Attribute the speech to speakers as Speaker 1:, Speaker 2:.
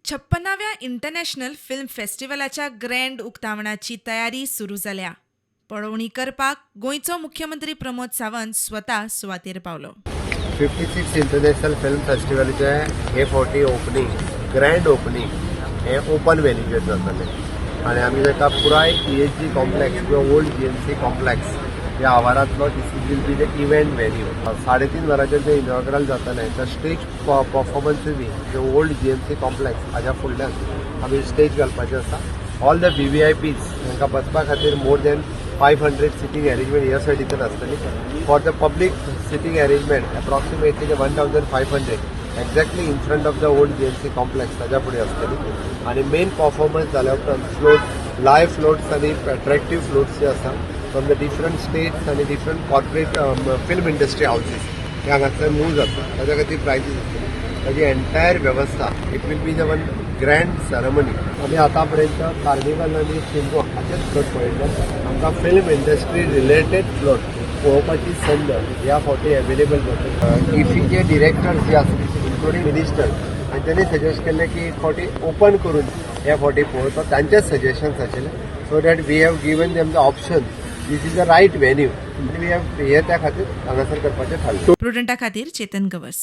Speaker 1: छप्पनाव्या international film फेस्टिवलाच्या grand उक्तावणाची तयारी सुरू जाल्या. पळोवणी करपाक गोंयचो मुख्यमंत्री प्रमोद सावंत स्वता सुवातेर पावलो.
Speaker 2: 56 इंटरनॅशनल फिल्म फेस्टिवलाचे हे फावटी ओपनींग, ग्रँड ओपनींग हे ओपन व्हेन्यूचेर जातलें आनी आमी ताका पुराय ईएचजी कॉम्प्लेक्स किंवा ओल्ड जीएमसी कॉम्प्लेक्स ह्या आवारांतलो, this will be the event venue. 3:30 वरांचेर जें इनॉग्रल जातलें, तर स्टेज परफॉर्मन्सूय बी जे ओल्ड जीएमसी कॉम्प्लेक्स हाज्या फुडल्यान आमी स्टेज घालपाचें आसा. ऑल the व्हीव्हीआयपीज तांकां बसपा खातीर more than 500 sitting arrangement ह्या सायडीच्यान आसतली. For the public sitting arrangement, approximately 1500 exactly in front of the old GMC complex ताज्या फुडें आसतली. आनी मेन परफॉर्मन्स जाल्या उपरांत फ्लोट, लायव्ह फ्लोट्स आनी अट्रॅक्टीव फ्लोट्स जे आसा फ्रॉम the different states आनी different corporate film industry houses, हे हांगासर मूव जाता. ताज्या खातीर प्रायजीस आसतली. ताजी एंटायर वेवस्था, it will be the one grand ceremony. आमी आतां पर्यंत कार्निवल आनी शिमगो हाचेच फ्लोट पळयल्ले. आमकां फिल्म इंडस्ट्री रिलेटेड फ्लोट पळोवपाची संद ह्या फावटी अवेलेबल जाता. इफीचे डिरेक्टर्स जे आसा, इन्क्लुडींग मिनिस्टर, हांच्यांनी सजेस्ट केल्लें की एक फावटी ओपन करून ह्या फावटी पळोवचो. तांचेच सजेशन्स आशिल्ले, so that we have given them the option, this is the right venue आनी we have हे त्या खातीर हांगासर करपाचें थारलें.
Speaker 1: प्रुडंटा खातीर चेतन गवस.